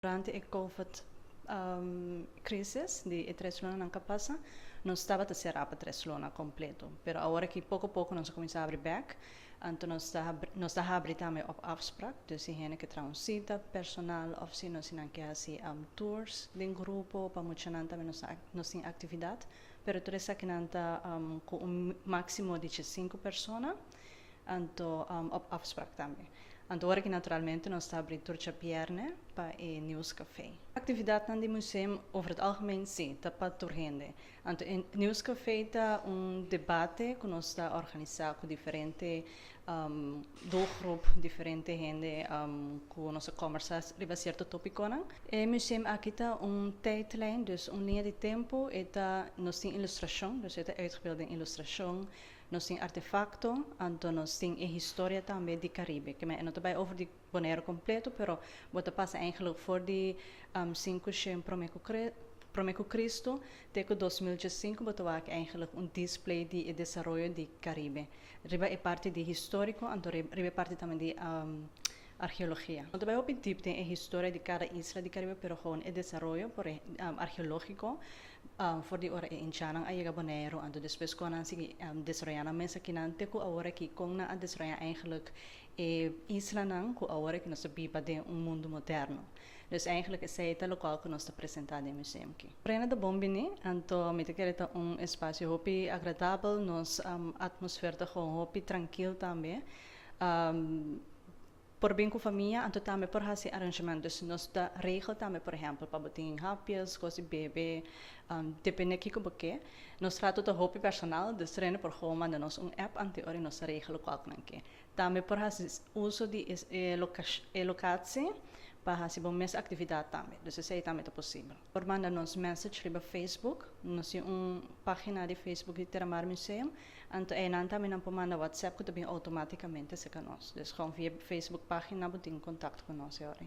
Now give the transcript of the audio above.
Durante e COVID crisis di e 3 lunanan ku a pasa, nos tabata será pa 3 luna kompleto. Pero awor ku poko poko nos a kuminsá habri bèk, anto nos ta habri tambe op afspraak. Dus si hende ke traha un sita personal òf si nos nan ke hasi tours den grupo pa muchanan tambe, nos tin aktividat. Pero tur esakinan ta ku un máksimo di 5 persona, anto op afspraak tambe. Anto awor ku naturalmente nos ta habri tur djabièrnè pa e Nieuwscafé. Aktividatnan di museum over het algemeen, si, ta pa tur hende. Anto e Nieuwscafé ta un debate ku nos ta organisá ku diferente doelgroep, diferente hende ku nos ta kombersá riba sierto tópikonan. E museum aki ta un tijdlijn, dus un liña di tempu, e ta nos tin ilustrashon, dus e ta uitgebeeld den ilustrashon, nos tin artefakto, anto nos tin e historia tambe di Karibe. Ke men no ta bai over di Boneiru kompleto, pero bo ta pasa eigenlijk for di 500 promé ku Cristo te ku 2005, bo ta wak eigenlijk un display di e desaroyo di Karibe. Riba e parti di históriko, anto riba e parti tambe di arkeologia. No ta bai hopi diep den e historia di kada isla di Karibe, pero gewoon e desaroyo arkeológiko for di ora e indjannan a yega Boneiru, anto despues kon nan sigui desaroyá nan mes akinan te ku awor aki, kon nan a desaroyá eigenlijk e islanan ku awor ku nos ta biba den un mundu moderno. Dus eigenlijk esei ta loke ku nos ta presentá den museum aki. Rena ta bon bini, anto mi ta kere ta un espasio hopi agradabel, nos atmosfera ta gewoon hopi trankil tambe. Por bin ku famia, anto tambe por hasi arrangement. Dus nos ta regel tambe, por ehèmpel, pa bo tin hapjes, kos di bebe, depende kiko bo ke. Nos trato ta hopi personal, dus rene por gewoon manda nos un app anto ora nos ta regel loke nan ke. Tambe por hasi uso di e locatie pa hasi bo mes aktividat tambe. Dus esei tambe ta posibel. Por manda nos message riba Facebook, nos tin un página di Facebook di Terramar Museum, anto einan tambe nan por manda WhatsApp ku ta bin outomátikamente serka nos. Dus gewoon via Facebook página bo tin kontakto ku nos e ora.